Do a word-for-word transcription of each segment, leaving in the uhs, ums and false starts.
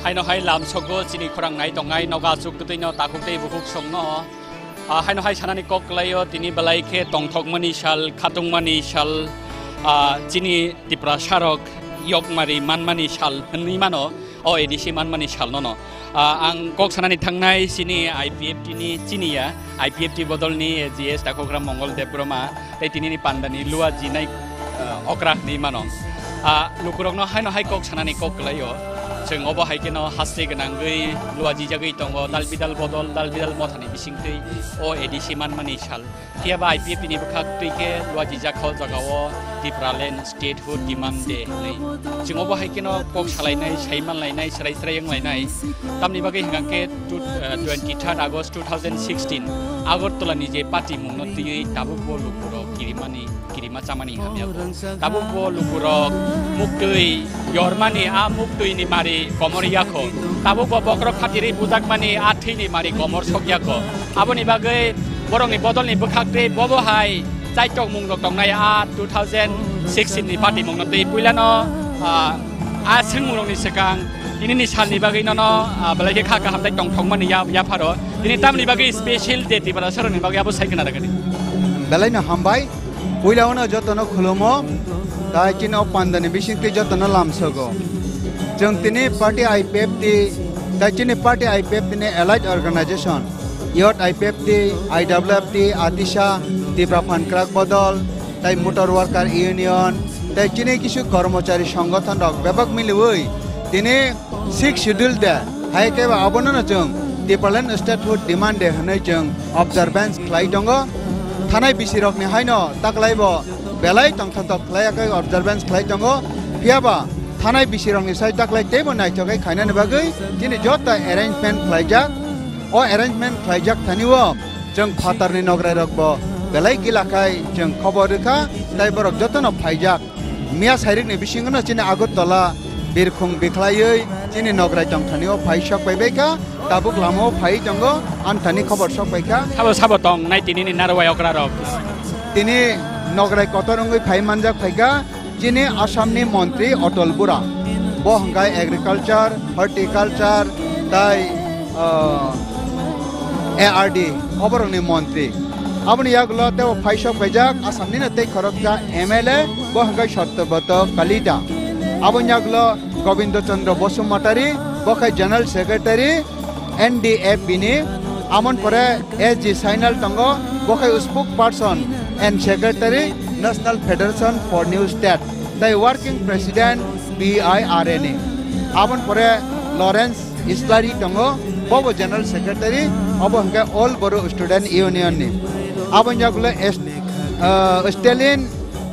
Haino hai lamsogo chini khorang nai tongnai nogo aswk twtwi no takhuk tei bukhuk songno. Ah, haino hai sanani kok kwlaio tini belai khe tongthokmani sal, khatungmani sal, ah, chini Tiprasa rok yokmari manmani sal hwnwi mano, o A D C manmani salno no. Ah, ang kok sanani thangnai chini I P F T ni chini ya, I P F T bodolni A G S Takhugram Mongol Debbarma, tei tinini pandani lua jinai, ah, okra hwnwi mano. Ah, lukurokno haino hai kok sanani kok kwlaio. Chwng obo hai kheno haste gwnangwi lua jijagwi tongo, dal bidal bodol, dal bidal mothani bisingtwi o A D C manmani sal. Phiya ba I P F T ni bwkhak twi khe lua jijak kha o jagao Tipraland Statehood Demand Day hwnwi. Chwng obo hai kheno kok salainai, saimanlainai, srai srai wnglainai. Tamni bagwi hwnkha khe tu-, eh, twenty-third August two thousand sixteen Agartala ni je party mungno twiwi tabuk bo lukurok kirimani, kirima chamani hamya bo. Tabuk bo lukurok muktwi yormani, a muktwi ni mari komor yakho. Tabuk bo bokrok phatiri bujakmani, a thwini mari komor sok yakho. Aboni bagwi borokni bodolni bwkhak twi bobo hai chaitok mungrok tongnai a two thousand sixteen ni party mungno twi puilano, ah, a swngmungrokni swkang tinini salni bagwi nono, ah, belai khe kha kaham tei tongthokmani ya, yapharo. Tini tamni bagwi special day Tiprasa rokni bagwi abo sai khna rwgani. Belai no hambai. Puila ono jotono khulumo, tai chini o pandani bisingtwi jotono lamsogo. Chwng tini party I P F T, tai chini party I P F T ni allied organization, Youth I P F T, I W F T, Atisa, Tipra Phan Kwrak Bodol, tai Motor Worker Union, tai chini kisu kormochari songothon rok bebak miliwi tini Sixth Schedule Day, hai khe ba abono no chwng Tipraland Statehood Demand Day hwnwi chwng observance khlai tongo. Thanai bisirokni haino taklai bo belai tongthokthok khlai khe observance khlai tongo. Phiya ba thanai bisirokni sai taklai teibo naithok khe khainani bagwi chini joto arrangement khlaijak. O arrangement khlaijak thani o chwng phatarni nograirok bo belai gila khai chwng khobor rwkha, tai borok jotono phaijak. Miya sairikni bisingono chini Agartala birkhung bikhlaiwi chini nograi tongthani o phai sok pai bai kha, tabuk lama o phai tongo, anthani khobor sok pai kha. Sabo sabo tong nai tini ni narwai okra rok. Tini nograi kotor wngwi phai manjak phai kha chini Assam ni montri Atal Bora. Bo hwnkha agriculture, horticulture, tai, ah, A R D, oborokni montri. Aboni yagulo tebo phaisok paijak Assamnino tei khoroksa M L A, bo hwnkhe Satyabroto Kalita. Aboni yagulo Gobindo Chandra Basumatary, bo khe General Secretary N D F B ni. Amoni pore S G Sainal tongo, bo khe Spokesperson and Secretary National Federation for New State, tei Working President P I R N A. Aboni pore Lawrence Islari tongo, bobo General Secretary, obo hwnkhe All Bodo Student Union ni. Aboni yagulo est-, ah, Stalin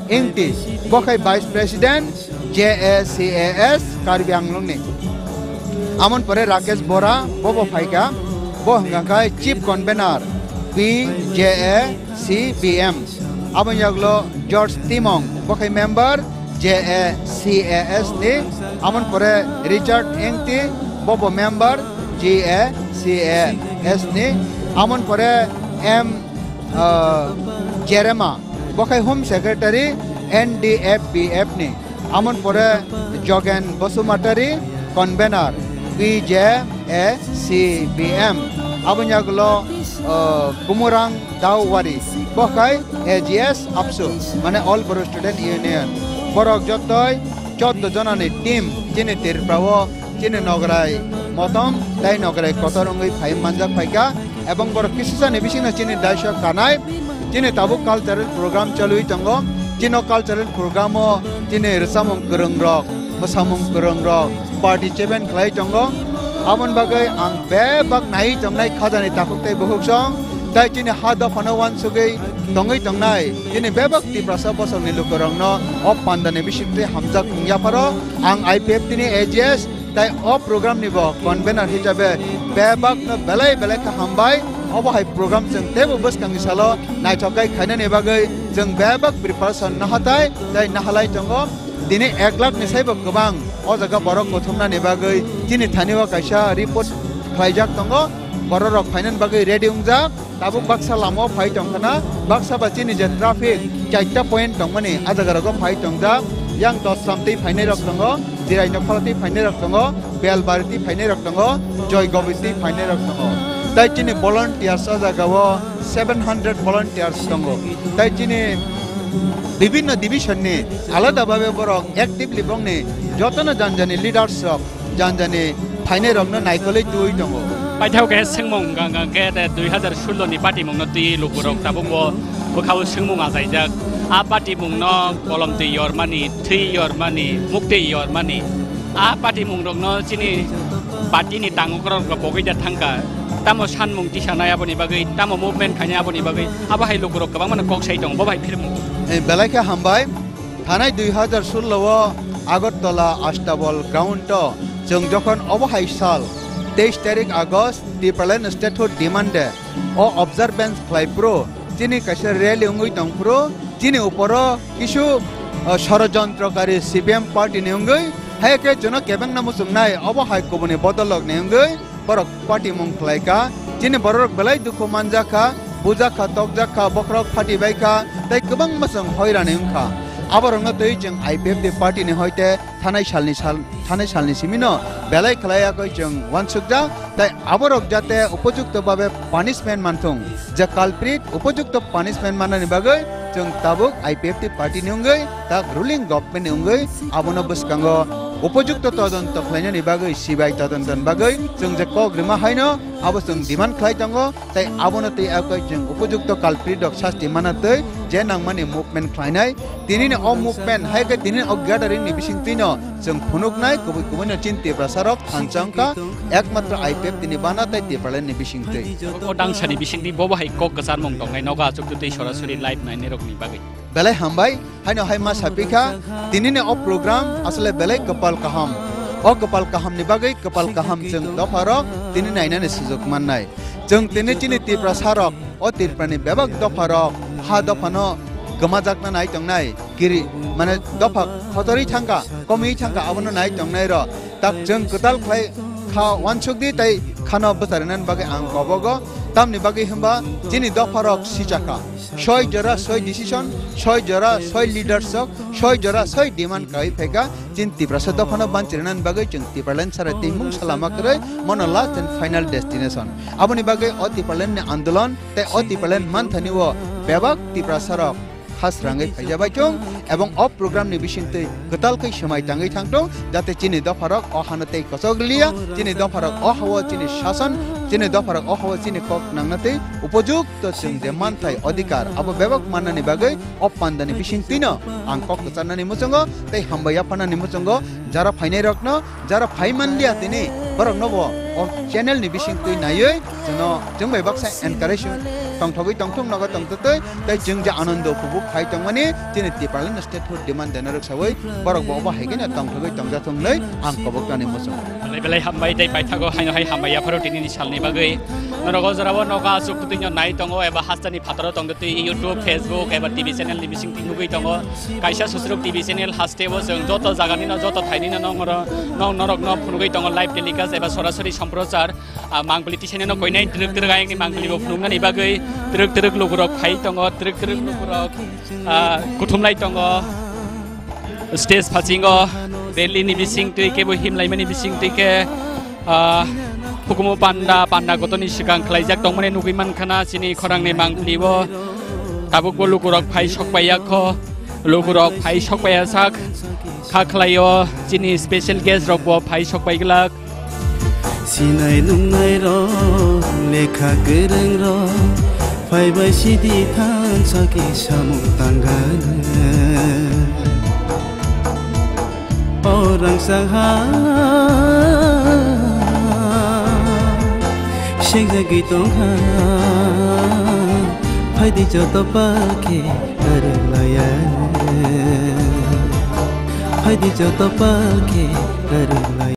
Ingti, bo khe Vice President J A C A S Karbi Anglong ni. Amoni pore Rakesh Bora, bobo phaikha, bo hwnkha khe Chief Convener P J A C B M. Aboni yagulo George Timong, bo khe member J A C A S ni. Amoni pore Richard Engti, bobo member G A C A S ni. Amoni pore M, ah, Jerema, bo khe Home Secretary N D F B F ni. Amoni pore Jogen Basumatary, Convener P J A C B M. Aboni yagulo, ah, Kumurang Dauwari, bo khe A G S ABSU, mane All Bodo Student Union. Borok jotoi choddo jonani team chini Tripura o, chini nograi motom tei nograi kotor wngwi phai manjak phaikha. Ebong borok kisisani bisingno chini daisok kanai, chini tabuk cultural program cholwi tongo. Chini o cultural program o chini rwchapmung kwrwngrok, mwsamung kwrwngrok participant khlai tongo. Aboni bagwi ang bebak naiwi tongnai khajani takhuk tei bukhuk song, tei chini ha dophano uansugwi tongwi tongnai chini bebak Tiprasa bosongni lukurokno o pandani bisingtwi hamjak wng yapharo ang I P F T ni A G S, tai o program ni bo convener hisabe bebak no belai belai khe hambai. Obo hai program chwng teibo bwskang ni salo naithok khe khainani bagwi chwng bebak preparation nahatai tei nahalai tongo. Tini ek lakh ni saibo kwbang o jaga borok kuthumnani bagwi chini thani o kaisa report khlaijak tongo. Borok rok phainani bagwi ready wngjak. Tabuk baksa lama o phai tongkhana, baksa ba chini je traffic chaita point tongmani, a jaga rogo phai tongjak. Yang dos samtwi phainai rok tongo, Jirai Nokhora twi phainai rok tongo, Belbari twi phainai rok tongo, Joygobi twi phainai rok tongo. Tai chini volunteers o jaga o seven hundred volunteers tongo. Tai chini bibinno division ni alada babe borok actively bongni jotono janjani leaders rok janjani phainai rokno naikolwi twi tongo. Paithak khe swngmung hwnkha hwnkha khe de dui hazar sullo ni patimung no twi lukurok tabuk bo bwkhao swngmung achaijak. A patimung no kolom twi yormani, thwi yormani, muktwi yormani. A patimung rokno chini party ni tangok rok bo pogwi da thangkha. Tamo sanmung tisanai aboni bagwi, tamo movement khainai aboni bagwi, abo hai lukurok kwbangma no kok sai tongo, bo bai phirmung. Eh, belai khe hambai. Thanai dui hazar sullo o Agartala Astabal ground o chwng jokhon obo hai sal teis tarik August Tipraland statehood demand day o observance khlai phuru chini kaisa rally wngwi tong phuru chini uporo kisu, uh, sorojontrokari C P M party ni wngwi hai khe chwngno kebengna muchungnai obo hai kubuni bodolrok ni wngwi borok patimung khlai kha. Chini bororok belai dukhu manjak kha, bujak kha, tokjak kha, bokhorok phati bai kha, tei kwbangma chwng hoirani wng kha. Aborokno twi chwng I P F T party ni hoite thanai salni sal, thanai salni simino belai khlai yakwi chwng uansukjak, tei aborok jate upojukto babe punishment manthung, je culprit upojukto punishment mannani bagwi chwng tabuk I P F T party ni wngwi tak ruling government ni wngwi abono bwskango upojukto todonto khlainani bagwi, sibai todontoni bagwi chwng je kok rwma haino abo chwng demand khlai tongo, tei abono twi akoi chwng upojukto culprit rok sasti mana twi je nangmani movement khlainai. Tinini o movement hai khe tinini o gathering ni bisingtwino chwng phunuknai kubui kubuino chini Tiprasa rok thansa wngkha, ekmatro I P F T ni bana tei Tipraland ni bisingtwi. O dangsani bisingtwi bobo hai kok kwcharmung tongnai nogo achuk twi sorasori live nainai rokni bagwi. Belai hambai, haino hai ma sapikha, tinini o program asole belai kwpal kaham. O kwpal kaham ni bagwi kwpal kaham chwng dopha rok tini nainani sujuk mannai. Chwng tini chini Tiprasa rok, o Tripura ni bebak dopha rok, ha dopha no kwmajakna nai tongnai, kiri, mane dopha khotorwi thangkha, komwi thangkha, abono nai tongnai rok. Tak chwng kwtal khlai kha uansuk di tei khano bwcharinani bagwi ang kobogo. Tamni bagwi hwnba chini dopha rok sichakha. Soi jora soi decision, soi jora soi leaders rok, soi jora soi demand kai phaikha. Chini Tiprasa dophano banchirinani bagwi chwng Tipraland sara twi mungsa lama kwrwi, mono last and final destination. Aboni bagwi o Tipraland ni andolon tei o Tipraland manthani o bebak Tiprasa rok ha srangwi phaijabai thung, ebong o program ni bisingtwi kwtal khe swmai tangwi thangthung, jate chini dopharok o hano tei kwchok rwliya, chini dopharok o hao chini sason, chini dopharok o hao chini kok nangna tei upojukto chwng je manthai odhikar abo bebak mannani bagwi o pandani bisingtwino ang kok kwcharnani muchungo tei hambai yapharnani muchungo jara phainairokno, jara phai manliya tini, borokno bo o channel ni bisingtwi naiwi chwngno chwng bai baksa encourage tongthogwi tongthung nogo tongtwtwi tei chwng je anondo upobhog khai tongmani chini Tipraland statehood demand dena rwksawi borok bo obo hai kheno tongthogwi tongjathung hwnwi ang koboknani muchungo. Belai belai hambai tei paithago haino hai hambai yapharo tinini salni bagwi. Norok o jorao nogo aswk kwtwino nai tongo eba hasteni phataro tongtwtwi YouTube, Facebook eba T V channel ni bisingtwi nugwi tongo. Kaisa Susruk T V channel hasteo chwng joto jaganino, joto thainino nong oro, nong norokno phunugwi tongo live telecast eba sorasori somprochar. Ah, mangpili tisani no koinai twrwk twrwk ayangni mangpili bo phunuknani bagwi twrwk twrwk lukurok phai tongo, twrwk twrwk lukurok, ah, kuthumlai tongo. Stage phasingo rally ni bisingtwi kebo himlaimani bisingtwi khe, ah, hukumu panda, panda gotoni swkang khlaijak tongmani nugwi mankha na chini khorangni mangpili bo. Tabuk bo lukurok phai sokpaiya kho, lukurok phai sokpaiya sak kha khlaio, chini special guest rok bo phai sokpai glak. Sinai nungnai rok, lekha kwrwng rok, phaibai sidi thansa khe samung tangani. O rangchak ha sengjagwi tongkha, phaidi joto palkhe kwrwng laya. Phaidi joto palkhe kwrwng laya.